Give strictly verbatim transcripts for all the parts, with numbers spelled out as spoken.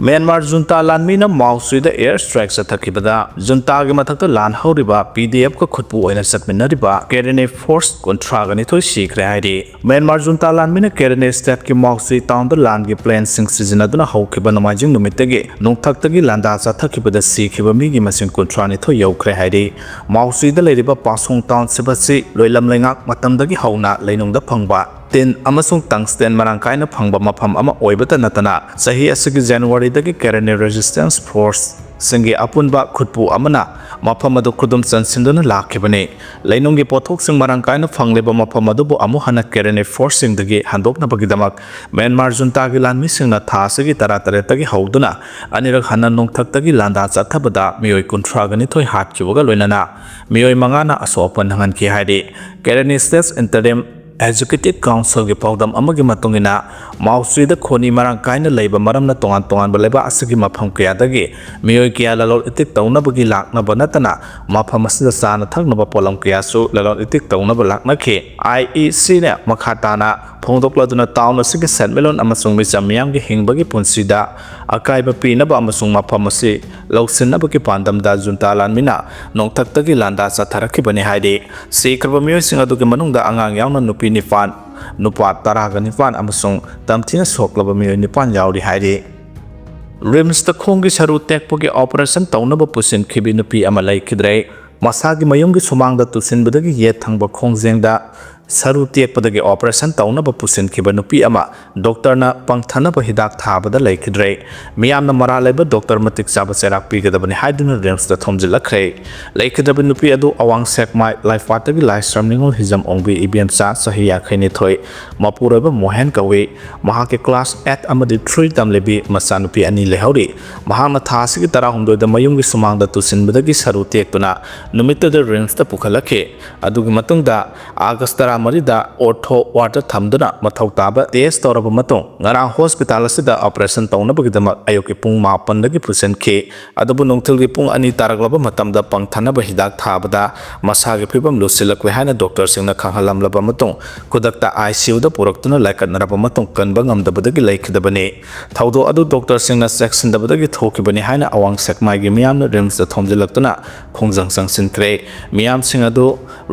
Myanmar junta ꯂꯥꯟꯃꯤꯅ ꯃꯥꯎꯁꯨꯏꯗ air strike ꯆꯠꯊꯈꯤꯕꯗ ꯖꯨꯟꯇꯥꯒꯤ ꯃꯊꯛꯇ ꯂꯥꯟ ꯍꯧꯔꯤꯕ P D F ꯀ ꯈꯨꯠꯄꯨ ꯑꯣꯏꯅ ꯆꯠꯃꯤꯟꯅꯔꯤꯕ K N A force ꯀꯨꯟꯊ꯭ꯔꯥꯒ ꯅꯤꯊꯣꯏ ꯁꯤꯈ꯭ꯔꯦ ꯍꯥꯏꯔꯤ꯫ ꯃ꯭ꯌꯥꯟꯃꯥꯔ ꯖꯨꯟꯇꯥ ꯂꯥꯟꯃꯤꯅ K N A state ꯀꯤ ꯃꯥꯎꯁꯨꯏ town ꯗ ꯂꯥꯟꯒꯤ plan ꯁꯤꯡ ꯁꯤꯖꯤꯟꯅꯗꯨꯅ ꯍꯧꯈꯤꯕ ꯅꯣꯡꯃꯥꯏꯖꯤꯡ ꯅꯨꯃꯤꯠꯇꯒꯤ ꯅꯣꯡꯊꯛꯇꯒꯤ ꯂꯥꯟꯗꯥ ꯆꯠꯊꯈꯤꯕꯗ ꯁꯤꯈꯤꯕ ꯃꯤꯒꯤ ꯃꯁꯤꯡ ꯀꯨꯟꯊ꯭ꯔꯥ ꯅꯤꯊꯣꯏ ꯌꯧꯈ꯭ꯔꯦ ꯍꯥꯏꯔꯤ꯫ ꯃꯥꯎꯁꯨꯏꯗ ꯂꯩꯔꯤꯕ ꯄꯥꯁꯣꯡ township ꯑꯁꯤ ꯂꯣꯏꯂꯝ ꯂꯩꯉꯥꯛ ꯃꯇꯝꯗꯒꯤ ꯍꯧꯅ ꯂꯩꯅꯨꯡꯗ ꯐꯪꯕ tin ꯑꯃꯁꯨꯡ tungsten ꯃꯔꯥꯡ ꯀꯥꯏꯅ ꯐꯪꯕ ꯃꯐꯝ ꯑꯃ ꯑꯣꯏꯕꯇ ꯅꯠꯇꯅ, ꯆꯍꯤ ꯑꯁꯤꯒꯤ January ꯗꯒꯤ Karenni Resistance Force ꯁꯤꯡꯒꯤ ꯑꯄꯨꯟꯕ ꯈꯨꯠꯄꯨ ꯑꯃꯅ ꯃꯐꯝ ꯑꯗꯨ ꯈꯨꯗꯨꯝ ꯆꯟꯁꯤꯟꯗꯨꯅ ꯂꯥꯛꯈꯤꯕꯅꯤ꯫ ꯂꯩꯅꯨꯡꯒꯤ ꯄꯣꯠꯊꯣꯛꯁꯤꯡ ꯃꯔꯥꯡ ꯀꯥꯏꯅ ꯐꯪꯂꯤꯕ ꯃꯐꯝ ꯑꯗꯨꯕꯨ ꯑꯃꯨꯛ ꯍꯟꯅ Karenni force ꯁꯤꯡꯗꯒꯤ ꯍꯟꯗꯣꯛꯅꯕꯒꯤꯗꯃꯛ ꯃ꯭ꯌꯥꯟꯃꯥꯔ ꯖꯨꯟꯇꯥꯒꯤ ꯂꯥꯟꯃꯤꯁꯤꯡꯅ ꯊꯥ ꯑꯁꯤꯒꯤ ꯇꯔꯥꯇꯔꯦꯠꯇꯒꯤ ꯍꯧꯗꯨꯅ ꯑꯅꯤꯔꯛ ꯍꯟꯅ ꯅꯣꯡꯊꯛꯇꯒꯤ ꯂꯥꯟꯗꯥ ꯆꯠꯊꯕꯗ ꯃꯤꯑꯣꯏ ꯀꯨꯟꯊ꯭ꯔꯥꯒ ꯅꯤꯊꯣꯏ ꯍꯥꯠꯈꯤꯕꯒ ꯂꯣꯏꯅꯅ ꯃꯤꯑꯣꯏ ꯃꯉꯥꯅ ꯑꯁꯣꯛ ꯑꯄꯟ ꯅꯪꯍꯟꯈꯤ ꯍꯥꯏꯔꯤ꯫ Karenni State Interim Executive Council ꯒꯤ ꯄꯥꯎꯗꯝ ꯑꯃꯒꯤ ꯃꯇꯨꯡ ꯏꯟꯅ, ꯃꯥꯎꯁꯨꯏꯗ ꯈꯣꯅꯤ ꯃꯔꯥꯡ ꯀꯥꯏꯅ ꯂꯩꯕ ꯃꯔꯝꯅ ꯇꯣꯉꯥꯟ ꯇꯣꯉꯥꯟꯕ ꯂꯩꯕꯥꯛ ꯑꯁꯤꯒꯤ ꯃꯐꯝ ꯀꯌꯥꯗꯒꯤ ꯃꯤꯑꯣꯏ ꯀꯌꯥ ꯂꯂꯣꯟ ꯏꯇꯤꯛ ꯇꯧꯅꯕꯒꯤ ꯂꯥꯛꯅꯕ ꯅꯠꯇꯅ, ꯃꯐꯝ ꯑꯁꯤꯗ ꯆꯥꯅ ꯊꯛꯅꯕ ꯄꯣꯠꯂꯝ ꯀꯌꯥꯁꯨ ꯂꯂꯣꯟ ꯏꯇꯤꯛ ꯇꯧꯅꯕ ꯂꯥꯛꯅꯈꯤ꯫ I E C ꯅ ꯃꯈꯥ ꯇꯥꯅ ꯐꯣꯡꯗꯣꯛꯂꯗꯨꯅ, town ꯑꯁꯤꯒꯤ ꯁꯦꯟꯃꯤꯠꯂꯣꯟ ꯑꯃꯁꯨꯡ ꯃꯤꯆꯝ ꯃꯤꯌꯥꯝꯒꯤ ꯍꯤꯡꯕꯒꯤ ꯄꯨꯟꯁꯤꯗ ꯑꯀꯥꯏꯕ ꯄꯤꯅꯕ ꯑꯃꯁꯨꯡ ꯃꯐꯝ ꯑꯁꯤ ꯂꯧꯁꯤꯟꯅꯕꯒꯤ ꯄꯥꯟꯗꯝꯗ ꯖꯨꯟꯇꯥ ꯂꯥꯟꯃꯤꯅ ꯅꯣꯡꯊꯛꯇꯒꯤ ꯂꯥꯟꯗꯥ ꯆꯠꯊꯔꯛꯈꯤꯕꯅꯤ ꯍꯥꯏꯔꯤ꯫ ꯁꯤꯈ꯭ꯔꯕ ꯃꯤꯑꯣꯏꯁꯤꯡ ꯑꯗꯨꯒꯤ ꯃꯅꯨꯡꯗ ꯑꯉꯥꯡ ꯌꯥꯎꯅ ꯅꯨꯄꯤ ꯅꯤꯄꯥꯟ, ꯅꯨꯄꯥ ꯇꯔꯥꯒ ꯅꯤꯄꯥꯟ ꯑꯃꯁꯨꯡ ꯇꯝꯊꯤꯅ ꯁꯣꯛꯂꯕ ꯃꯤꯑꯣꯏ ꯅꯤꯄꯥꯟ ꯌꯥꯎꯔꯤ ꯍꯥꯏꯔꯤ꯫ RIMS ꯇ ꯈꯣꯡꯒꯤ ꯁꯔꯨ ꯇꯦꯛꯄꯒꯤ operation ꯇꯧꯅꯕ ꯄꯨꯁꯤꯟꯈꯤꯕꯤ ꯅꯨꯄꯤ ꯑꯃ ꯂꯩꯈꯤꯗ꯭ꯔꯦ꯫ ꯃꯁꯥꯒꯤ ꯃꯌꯨꯝꯒꯤ ꯁꯨꯃꯥꯡꯗ ꯇꯨꯁꯤꯟꯕꯗꯒꯤ ꯌꯦꯠ ꯊꯪꯕ ꯈꯣꯡꯖꯦꯡꯗ ꯁꯔꯨ ꯇꯦꯛꯄꯗꯒꯤ operation ꯇꯧꯅꯕ ꯄꯨꯁꯤꯟꯈꯤꯕ ꯅꯨꯄꯤ ꯑꯃ doctor ꯅ ꯄꯪꯊꯅꯕ ꯍꯤꯗꯥꯛ ꯊꯥꯕꯗ ꯂꯩꯈꯤꯗ꯭ꯔꯦ꯫ ꯃꯤꯌꯥꯝꯅ ꯃꯔꯥꯜ ꯂꯩꯕ doctor ꯃꯇꯤꯛ ꯆꯥꯕ ꯆꯩꯔꯥꯛ ꯄꯤꯒꯗꯕꯅꯤ ꯍꯥꯏꯗꯨꯅ RIMS ꯇ ꯊꯣꯝꯖꯤꯜꯂꯛꯈ꯭ꯔꯦ꯫ ꯂꯩꯈꯤꯗ꯭ꯔꯕ ꯅꯨꯄꯤ ꯑꯗꯨ ꯑꯋꯥꯡ ꯁꯦꯛꯃꯥꯏ ꯂꯥꯏꯐꯥꯠꯇꯒꯤ ꯂꯥꯏꯁ꯭ꯔꯝ ꯅꯤꯉꯣꯜ ꯍꯤꯖꯝ ꯑꯣꯡꯕꯤ ꯏꯕꯦꯝꯆꯥ, ꯆꯍꯤ ꯌꯥꯡꯈꯩ ꯅꯤꯊꯣꯏ, ꯃꯄꯨꯔꯣꯏꯕ ꯃꯣꯍꯦꯟ ꯀꯧꯏ꯫ ꯃꯍꯥꯛꯀꯤ class eight ꯑꯃꯗꯤ three ꯇꯝꯂꯤꯕꯤ ꯃꯆꯥꯅꯨꯄꯤ ꯑꯅꯤ ꯂꯩꯍꯧꯔꯤ꯫ ꯃꯍꯥꯛꯅ ꯊꯥ ꯑꯁꯤꯒꯤ ꯇꯔꯥꯍꯨꯝꯗꯣꯏꯗ ꯃꯌꯨꯝꯒꯤ ꯁꯨꯃꯥꯡꯗ ꯇꯨꯁꯤꯟꯕꯗꯒꯤ ꯁꯔꯨ ꯇꯦꯛꯇꯨꯅ ꯅꯨꯃꯤꯠꯇꯨꯗ RIMS ꯇ ꯄꯨꯈꯠꯂꯛꯈꯤ꯫ ꯑꯗꯨꯒꯤ ꯃꯇꯨꯡꯗ August ꯇꯔꯥ ꯃꯔꯤꯗ ꯑꯣꯔꯊꯣ ꯋꯥꯔꯗ ꯊꯝꯗꯨꯅ ꯃꯊꯧ ꯇꯥꯕ ꯇꯦꯁ ꯇꯧꯔꯕ ꯃꯇꯨꯡ, ꯉꯔꯥꯡ ꯍꯣꯁꯄꯤꯇꯥꯜ ꯑꯁꯤꯗ ꯑꯣꯄꯔꯦꯁꯟ ꯇꯧꯅꯕꯒꯤꯗꯃꯛ ꯑꯌꯨꯛꯀꯤ ꯄꯨꯡ ꯃꯥꯄꯟꯗꯒꯤ ꯄꯨꯁꯤꯟꯈꯤ꯫ ꯑꯗꯨꯕꯨ ꯅꯨꯡꯊꯤꯜꯒꯤ ꯄꯨꯡ ꯑꯅꯤ ꯇꯥꯔꯛꯂꯕ ꯃꯇꯝꯗ ꯄꯪꯊꯅꯕ ꯍꯤꯗꯥꯛ ꯊꯥꯕꯗ ꯃꯁꯥꯒꯤ ꯐꯤꯕꯝ ꯂꯨꯁꯤꯜꯂꯛꯂꯦ ꯍꯥꯏꯅ ꯗꯣꯛꯇꯔꯁꯤꯡꯅ ꯈꯪꯍꯜꯂꯝꯂꯕ ꯃꯇꯨꯡ, ꯈꯨꯗꯛꯇ ꯑꯥꯏ ꯁꯤ ꯌꯨꯗ ꯄꯨꯔꯛꯇꯨꯅ ꯂꯥꯏꯀꯠꯅꯔꯕ ꯃꯇꯨꯡ, ꯀꯟꯕ ꯉꯝꯗꯕꯗꯒꯤ ꯂꯩꯈꯤꯗꯕꯅꯤ꯫ ꯊꯧꯗꯣꯛ ꯑꯗꯨ ꯗꯣꯛꯇꯔꯁꯤꯡꯅ ꯆꯦꯛꯁꯤꯟꯗꯕꯗꯒꯤ ꯊꯣꯛꯈꯤꯕꯅꯤ ꯍꯥꯏꯅ ꯑꯋꯥꯡ ꯁꯦꯛꯃꯥꯏꯒꯤ ꯃꯤꯌꯥꯝꯅ ꯔꯤꯝꯁꯇ ꯊꯣꯝꯖꯤꯜꯂꯛꯇꯨꯅ ꯈꯣꯡꯖꯪ ꯆꯪꯁꯤꯟꯈ꯭ꯔꯦ꯫ ꯃꯤꯌꯥꯝꯁꯤꯡ ꯑꯗꯨ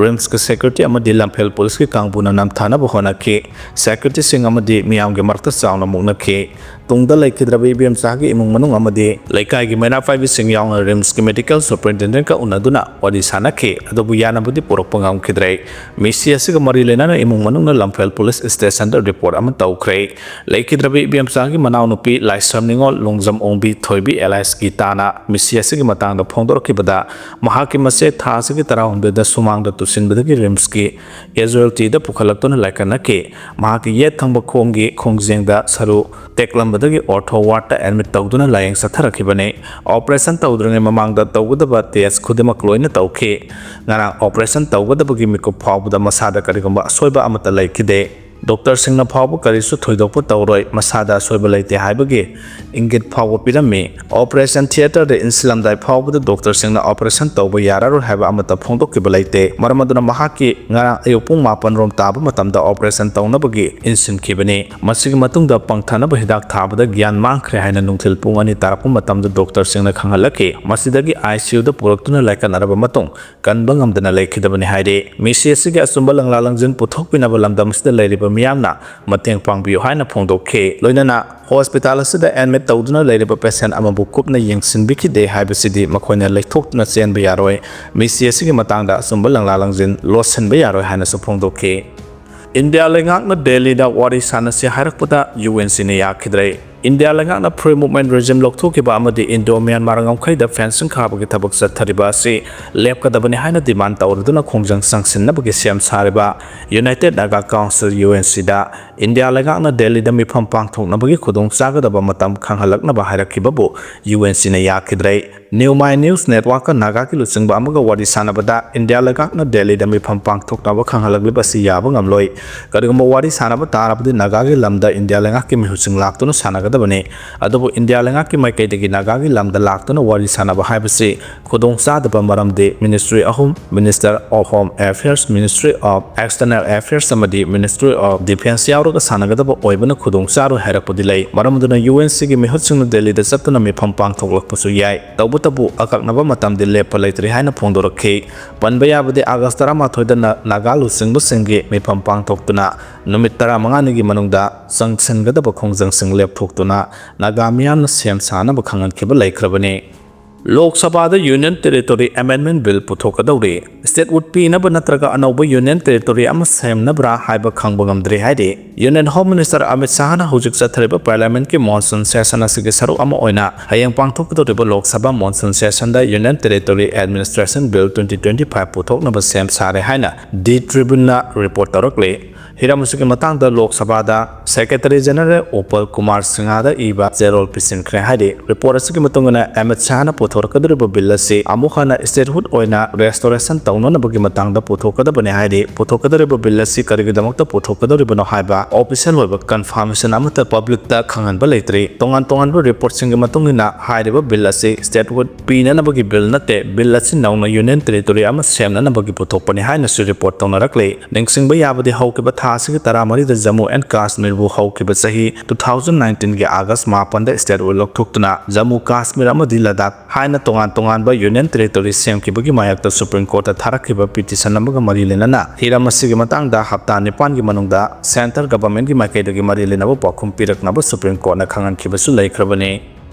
ꯔꯤꯝꯁꯀꯤ ꯁꯦꯀ꯭ꯌꯨꯔꯤꯇꯤ ꯑꯃꯗꯤ ꯂꯝꯐꯦꯜ ꯄꯨꯂꯤꯁꯀꯤ ꯀꯥꯡꯕꯨꯅ ꯅꯝꯊꯅꯕ ꯍꯣꯠꯅꯈꯤ꯫ ꯁꯦꯀ꯭ꯌꯨꯔꯤꯇꯤꯁꯤꯡ ꯑꯃꯗꯤ ꯃꯤꯌꯥꯝꯒꯤ ꯃꯔꯛꯇ ꯆꯥꯎꯅ ꯃꯨꯛꯅꯈꯤ꯫ ꯇꯨꯡꯗ ꯂꯩꯈꯤꯗ꯭ꯔꯕ ꯏꯕꯦꯝꯆꯥꯒꯤ ꯏꯃꯨꯡ ꯃꯅꯨꯡ ꯑꯃꯗꯤ ꯂꯩꯀꯥꯏꯒꯤ ꯃꯩꯔꯥ ꯄꯥꯏꯕꯤꯁꯤꯡ ꯌꯥꯎꯅ ꯔꯤꯝꯁꯀꯤ ꯃꯦꯗꯤꯀꯦꯜ ꯁꯨꯄꯔꯤꯟꯇꯦꯟꯗꯦꯟꯠꯀ ꯎꯅꯗꯨꯅ ꯋꯥꯔꯤ ꯁꯥꯅꯈꯤ, ꯑꯗꯨꯕꯨ ꯌꯥꯅꯕꯗꯤ ꯄꯨꯔꯛꯄ ꯉꯝꯈꯤꯗ꯭ꯔꯦ꯫ ꯃꯤꯁꯤ ꯑꯁꯤꯒ ꯃꯔꯤ ꯂꯩꯅꯅ ꯏꯃꯨꯡ ꯃꯅꯨꯡꯅ ꯂꯝꯐꯦꯜ ꯄꯨꯂꯤꯁ ꯁ꯭ꯇꯦꯁꯟꯗ ꯔꯤꯄꯣꯔꯠ ꯑꯃ ꯇꯧꯈ꯭ꯔꯦ꯫ ꯂꯩꯈꯤꯗ꯭ꯔꯕ ꯏꯕꯦꯝꯆꯥꯒꯤ ꯃꯅꯥꯎꯅꯨꯄꯤ ꯂꯥꯏꯁ꯭ꯔꯝ ꯅꯤꯉꯣꯜ ꯂꯣꯡꯖꯝ ꯑꯣꯡꯕꯤ ꯊꯣꯏꯕꯤ ꯑꯦꯂꯥꯏꯁ ꯒꯤꯇꯥꯅ ꯃꯤꯁꯤ ꯑꯁꯤꯒꯤ ꯃꯇꯥꯡꯗ ꯐꯣꯡꯗꯣꯔꯛꯈꯤꯕꯗ, ꯃꯍꯥꯛꯀꯤ ꯃꯆꯦ ꯊꯥ ꯑꯁꯤꯒꯤ ꯇꯔꯥꯍꯨꯝꯗꯣꯏꯗ ꯁꯨꯃꯥꯡꯗ ꯇꯨꯁꯤꯟꯕꯗꯒꯤ ꯔꯤꯝꯁꯀꯤ ꯀꯦꯖꯨꯋꯦꯜꯇꯤꯗ ꯄꯨꯈꯠꯂꯛꯇꯨꯅ ꯂꯥꯏꯀꯠꯅꯈꯤ꯫ ꯃꯍꯥꯛꯀꯤ ꯌꯦꯠ ꯊꯪꯕ ꯈꯣꯡꯒꯤ ꯈꯣꯡꯖꯦꯡꯗ ꯁꯔꯨ ꯇꯦꯛꯂꯝꯕꯗꯒꯤ ꯑꯣꯔꯊꯣ ꯋꯥꯔꯗꯇ ꯑꯦꯗꯃꯤꯠ ꯇꯧꯗꯨꯅ ꯂꯥꯌꯦꯡ ꯆꯠꯊꯔꯛꯈꯤꯕꯅꯤ꯫ ꯑꯣꯄꯔꯦꯁꯟ ꯇꯧꯗ꯭ꯔꯤꯉꯩ ꯃꯃꯥꯡꯗ ꯇꯧꯒꯗꯕ ꯇꯦꯁ ꯈꯨꯗꯤꯡꯃꯛ ꯂꯣꯏꯅ ꯇꯧꯈꯤ꯫ ꯉꯔꯥꯡ ꯑꯣꯄꯔꯦꯁꯟ ꯇꯧꯒꯗꯕꯒꯤ ꯃꯤꯀꯨꯞ ꯐꯥꯎꯕꯗ ꯃꯁꯥꯗ ꯀꯔꯤꯒꯨꯝꯕ ꯑꯁꯣꯏꯕ ꯑꯃꯠꯇ ꯂꯩꯈꯤꯗꯦ꯫ ꯗꯣꯛꯇꯔꯁꯤꯡꯅ ꯐꯥꯎꯕ ꯀꯔꯤꯁꯨ ꯊꯣꯏꯗꯣꯛꯄ ꯇꯧꯔꯣꯏ, ꯃꯁꯥꯗ ꯑꯁꯣꯏꯕ ꯂꯩꯇꯦ ꯍꯥꯏꯕꯒꯤ ꯏꯪꯒꯤꯠ ꯐꯥꯎꯕ ꯄꯤꯔꯝꯃꯤ꯫ ꯑꯣꯄꯔꯦꯁꯟ ꯊꯤꯌꯦꯇꯔꯗ ꯏꯟꯁꯤꯜꯂꯝꯗꯥꯏ ꯐꯥꯎꯕꯗ ꯗꯣꯛꯇꯔꯁꯤꯡꯅ ꯑꯣꯄꯔꯦꯁꯟ ꯇꯧꯕ ꯌꯥꯔꯔꯣꯏ ꯍꯥꯏꯕ ꯑꯃꯠꯇ ꯐꯣꯡꯗꯣꯛꯈꯤꯕ ꯂꯩꯇꯦ꯫ ꯃꯔꯝ ꯑꯗꯨꯅ ꯃꯍꯥꯛꯀꯤ ꯉꯔꯥꯡ ꯑꯌꯨꯛ ꯄꯨꯡ ꯃꯥꯄꯟ ꯔꯣꯝ ꯇꯥꯕ ꯃꯇꯝꯗ ꯑꯣꯄꯔꯦꯁꯟ ꯇꯧꯅꯕꯒꯤ ꯏꯟꯁꯤꯟꯈꯤꯕꯅꯤ꯫ ꯃꯁꯤꯒꯤ ꯃꯇꯨꯡꯗ ꯄꯪꯊꯅꯕ ꯍꯤꯗꯥꯛ ꯊꯥꯕꯗ ꯒ꯭ꯌꯥꯟ ꯃꯥꯡꯈ꯭ꯔꯦ ꯍꯥꯏꯅ ꯅꯨꯡꯊꯤꯜ ꯄꯨꯡ ꯑꯅꯤ ꯇꯥꯔꯛꯄ ꯃꯇꯝꯗ ꯗꯣꯛꯇꯔꯁꯤꯡꯅ ꯈꯪꯍꯜꯂꯛꯈꯤ꯫ ꯃꯁꯤꯗꯒꯤ ꯑꯥꯏ ꯁꯤ ꯌꯨꯗ ꯄꯨꯔꯛꯇꯨꯅ ꯂꯥꯏꯀꯠꯅꯔꯕ ꯃꯇꯨꯡ, ꯀꯟꯕ ꯉꯝꯗꯅ ꯂꯩꯈꯤꯗꯕꯅꯤ ꯍꯥꯏꯔꯤ꯫ ꯃꯤꯁꯤ ꯑꯁꯤꯒꯤ ꯑꯆꯨꯝꯕ ꯂꯪꯂꯥ ꯂꯪꯖꯤꯟ ꯄꯨꯊꯣꯛꯄꯤꯅꯕ ꯂꯝꯗꯝ ꯑꯁꯤꯗ ꯂꯩꯔꯤꯕ ꯃꯤꯌꯥꯝꯅ ꯃꯇꯦꯡ ꯄꯥꯡꯕꯤꯌꯨ ꯍꯥꯏꯅ ꯐꯣꯡꯗꯣꯛꯈꯤ꯫ ꯂꯣꯏꯅꯅ ꯍꯣꯁꯄꯤꯇꯥꯜ ꯑꯁꯤꯗ ꯑꯦꯗꯃꯤꯠ ꯇꯧꯗꯨꯅ ꯂꯩꯔꯤꯕ ꯄꯦꯁꯦꯟ ꯑꯃꯕꯨ ꯀꯨꯞꯅ ꯌꯦꯡꯁꯤꯟꯕꯤꯈꯤꯗꯦ ꯍꯥꯏꯕꯁꯤꯗꯤ ꯃꯈꯣꯏꯅ ꯂꯩꯊꯣꯛꯇꯨꯅ ꯆꯦꯟꯕ ꯌꯥꯔꯣꯏ꯫ ꯃꯤꯁꯤ ꯑꯁꯤꯒꯤ ꯃꯇꯥꯡꯗ ꯑꯆꯨꯝꯕ ꯂꯪꯂꯥ ꯂꯪꯖꯤꯟ ꯂꯣꯠꯁꯤꯟꯕ ꯌꯥꯔꯣꯏ ꯍꯥꯏꯅꯁꯨ ꯐꯣꯡꯗꯣꯛꯈꯤ꯫ ꯏꯟꯗꯤꯌꯥ ꯂꯩꯉꯥꯛꯅ ꯗꯦꯜꯂꯤꯗ ꯋꯥꯔꯤ ꯁꯥꯟꯅꯁꯤ ꯍꯥꯏꯔꯛꯄꯗ ꯌꯨ ꯑꯦꯟ ꯁꯤꯅ ꯌꯥꯈꯤꯗ꯭ꯔꯦ꯫ ꯏꯟꯗꯤꯌꯥ ꯂꯩꯉꯥꯛꯅ Free Movement Regime ꯂꯧꯊꯣꯛꯈꯤꯕ ꯑꯃꯗꯤ ꯏꯟꯗꯣ ꯃ꯭ꯌꯥꯟꯃꯥꯔ ꯉꯝꯈꯩꯗ fencing ꯈꯥꯕꯒꯤ ꯊꯕꯛ ꯆꯠꯊꯔꯤꯕ ꯑꯁꯤ ꯂꯦꯞꯀꯗꯕꯅꯤ ꯍꯥꯏꯅ demand ꯇꯧꯔꯗꯨꯅ ꯈꯣꯡꯖꯪ ꯆꯪꯁꯤꯟꯅꯕꯒꯤ ꯁꯦꯝ ꯁꯥꯔꯤꯕ United Naga Council, U N C ꯗ ꯏꯟꯗꯤꯌꯥ ꯂꯩꯉꯥꯛꯅ ꯗꯦꯜꯂꯤꯗ ꯃꯤꯐꯝ ꯄꯥꯡꯊꯣꯛꯅꯕꯒꯤ ꯈꯨꯗꯣꯡ ꯆꯥꯒꯗꯕ ꯃꯇꯝ ꯈꯪꯍꯜꯂꯛꯅꯕ ꯍꯥꯏꯔꯛꯈꯤꯕꯕꯨ U N C ꯅ ꯌꯥꯈꯤꯗ꯭ꯔꯦ꯫ New My News Network ꯀ ꯅꯥꯒꯥꯒꯤ ꯂꯨꯆꯤꯡꯕ ꯑꯃꯒ ꯋꯥꯔꯤ ꯁꯥꯟꯅꯕꯗ ꯏꯟꯗꯤꯌꯥ ꯂꯩꯉꯥꯛꯅ ꯗꯦꯜꯂꯤꯗ ꯃꯤꯐꯝ ꯄꯥꯡꯊꯣꯛꯅꯕ ꯈꯪꯍꯜꯂꯛꯂꯤꯕ ꯑꯁꯤ ꯌꯥꯕ ꯉꯝꯂꯣꯏ꯫ ꯀꯔꯤꯒꯨꯝꯕ ꯋꯥꯔꯤ ꯁꯥꯟꯅꯕ ꯇꯥꯔꯕꯗꯤ ꯅꯥꯒꯥꯒꯤ ꯂꯝꯗ ꯏꯟꯗꯤꯌꯥ ꯂꯩꯉꯥꯛꯀꯤ ꯃꯤꯍꯨꯠꯁꯤꯡ ꯂꯥꯛꯇꯨꯅ ꯁꯥꯟꯅꯒꯗꯕꯅꯤ꯫ ꯑꯗꯨꯕꯨ ꯏꯟꯗꯤꯌꯥ ꯂꯩꯉꯥꯛꯀꯤ ꯃꯥꯏꯀꯩꯗꯒꯤ ꯅꯥꯒꯥꯒꯤ ꯂꯝꯗ ꯂꯥꯛꯇꯨꯅ ꯋꯥꯔꯤ ꯁꯥꯟꯅꯕ ꯍꯥꯏꯕꯁꯤ ꯈꯨꯗꯣꯡ ꯆꯥꯗꯕ ꯃꯔꯝꯗꯤ Ministry ꯑꯍꯨꯝ, Minister of Home Affairs, Ministry of External Affairs ꯑꯃꯗꯤ Ministry of Defence ꯌꯥꯎꯔꯒ ꯁꯥꯟꯅꯒꯗꯕ ꯑꯣꯏꯕꯅ ꯈꯨꯗꯣꯡ ꯆꯥꯔꯣꯏ ꯍꯥꯏꯔꯛꯄꯗꯤ ꯂꯩ꯫ ꯃꯔꯝ ꯑꯗꯨꯅ U N C ꯒꯤ ꯃꯤꯍꯨꯠꯁꯤꯡꯅ ꯗꯦꯜꯂꯤꯗ ꯆꯠꯇꯨꯅ ꯃꯤꯐꯝ ꯄꯥꯡꯊꯣꯛꯂꯛꯄꯁꯨ ꯌꯥꯏ꯫ ꯇꯧꯕꯇꯕꯨ ꯑꯀꯛꯅꯕ ꯃꯇꯝꯗꯤ ꯂꯦꯞꯄ ꯂꯩꯇ꯭ꯔꯤ ꯍꯥꯏꯅ ꯐꯣꯡꯗꯣꯔꯛꯈꯤ꯫ ꯄꯟꯕ ꯌꯥꯕꯗꯤ August ꯇꯔꯥꯃꯥꯊꯣꯏꯗ ꯅ-, ꯅꯥꯒꯥ ꯂꯨꯆꯤꯡꯕꯁꯤꯡꯒꯤ ꯃꯤꯐꯝ ꯄꯥꯡꯊꯣꯛꯇꯨꯅ ꯅꯨꯃꯤꯠ ꯇꯔꯥꯃꯉꯥꯅꯤꯒꯤ ꯃꯅꯨꯡꯗ ꯆꯪꯁꯤꯟꯒꯗꯕ ꯈꯣꯡꯖꯪꯁꯤꯡ ꯂꯦꯞꯊꯣꯛꯇꯨꯅ ꯅꯥꯒꯥ ꯃꯤꯌꯥꯝꯅ ꯁꯦꯝ ꯁꯥꯅꯕ ꯈꯪꯍꯟꯈꯤꯕ ꯂꯩꯈ꯭ꯔꯕꯅꯤ꯫ ꯂꯣꯛ ꯁꯚꯥꯗ Union Territory Amendment Bill ꯄꯨꯊꯣꯛꯀꯗꯧꯔꯤ꯫ Statehood ꯄꯤꯅꯕ ꯅꯠꯇ꯭ꯔꯒ ꯑꯅꯧꯕ Union Territory ꯑꯃ ꯁꯦꯝꯅꯕ꯭ꯔꯥ ꯍꯥꯏꯕ ꯈꯪꯕ ꯉꯝꯗ꯭ꯔꯤ ꯍꯥꯏꯔꯤ꯫ Union Home Minister ꯑꯃꯤꯠ ꯁꯥꯍꯅ ꯍꯧꯖꯤꯛ ꯆꯠꯊꯔꯤꯕ Parliament ꯀꯤ monsoon session ꯑꯁꯤꯒꯤ ꯁꯔꯨꯛ ꯑꯃ ꯑꯣꯏꯅ ꯍꯌꯦꯡ ꯄꯥꯡꯊꯣꯛꯀꯗꯧꯔꯤꯕ ꯂꯣꯛ ꯁꯚꯥ monsoon session ꯗ Union Territory Administration Bill twenty twenty-five ꯄꯨꯊꯣꯛꯅꯕ ꯁꯦꯝ ꯁꯥꯔꯦ ꯍꯥꯏꯅ The Tribune ꯅ report ꯇꯧꯔꯛꯂꯤ꯫ ꯍꯤꯔꯝ ꯑꯁꯤꯒꯤ ꯃꯇꯥꯡꯗ ꯂꯣꯛ ꯁꯚꯥꯗ Secretary General Upal Kumar Singha ꯗ ꯏꯕ ꯆꯦꯔꯣꯜ ꯄꯤꯁꯤꯟꯈ꯭ꯔꯦ ꯍꯥꯏꯔꯤ꯫ Report ꯑꯁꯤꯒꯤ ꯃꯇꯨꯡ ꯏꯟꯅ ꯑꯃꯤꯠ ꯁꯥꯍꯅ ꯄꯨꯊꯣꯔꯛꯀꯗꯧꯔꯤꯕ bill ꯑꯁꯤ ꯑꯃꯨꯛ ꯍꯟꯅ statehood ꯑꯣꯏꯅ restoration ꯇꯧꯅꯅꯕꯒꯤ ꯃꯇꯥꯡꯗ ꯄꯨꯊꯣꯛꯀꯗꯕꯅꯤ ꯍꯥꯏꯔꯤ꯫ ꯄꯨꯊꯣꯛꯀꯗꯧꯔꯤꯕ bill ꯑꯁꯤ ꯀꯔꯤꯒꯤꯗꯃꯛꯇ ꯄꯨꯊꯣꯛꯀꯗꯧꯔꯤꯕꯅꯣ ꯍꯥꯏꯕ official ꯑꯣꯏꯕ confirmation ꯑꯃꯠꯇ public ꯇ ꯈꯪꯍꯟꯕ ꯂꯩꯇ꯭ꯔꯤ꯫ ꯇꯣꯉꯥꯟ ꯇꯣꯉꯥꯟꯕ report ꯁꯤꯡꯒꯤ ꯃꯇꯨꯡ ꯏꯟꯅ ꯍꯥꯏꯔꯤꯕ bill ꯑꯁꯤ statehood ꯄꯤꯅꯅꯕꯒꯤ bill ꯅꯠꯇꯦ, bill ꯑꯁꯤ ꯅꯧꯅ Union Territory ꯑꯃ ꯁꯦꯝꯅꯅꯕꯒꯤ ꯄꯨꯊꯣꯛꯄꯅꯤ ꯍꯥꯏꯅꯁꯨ report ꯇꯧꯅꯔꯛꯂꯤ꯫ ꯅꯤꯡꯁꯤꯡꯕ ꯌꯥꯕꯗꯤ ꯍꯧꯈꯤꯕ ꯊꯥ ꯑꯁꯤꯒꯤ ꯇꯔꯥꯃꯔꯤꯗ Jammu and Kashmir ꯕꯨ ꯍꯧꯈꯤꯕ ꯆꯍꯤ two thousand nineteen ꯒꯤ August ꯃꯥꯄꯟꯗ statehood ꯂꯧꯊꯣꯛꯇꯨꯅ Jammu Kashmir ꯑꯃꯗꯤ Ladakh ꯍꯥꯏꯅ ꯇꯣꯉꯥꯟ ꯇꯣꯉꯥꯟꯕ Union Territory ꯁꯦꯝꯈꯤꯕꯒꯤ ꯃꯥꯌꯣꯛꯇ Supreme Court ꯇ ꯊꯥꯔꯛꯈꯤꯕ petition ꯑꯃꯒ ꯃꯔꯤ ꯂꯩꯅꯅ ꯍꯤꯔꯝ ꯑꯁꯤꯒꯤ ꯃꯇꯥꯡꯗ ꯍꯞꯇꯥ ꯅꯤꯄꯥꯟꯒꯤ ꯃꯅꯨꯡꯗ Centre Government ꯀꯤ ꯃꯥꯏꯀꯩꯗꯒꯤ ꯃꯔꯤ ꯂꯩꯅꯕ ꯄꯥꯎꯈꯨꯝ ꯄꯤꯔꯛꯅꯕ Supreme Court ꯅ ꯈꯪꯍꯟꯈꯤꯕꯁꯨ ꯂꯩꯈ꯭ꯔꯕꯅꯤ꯫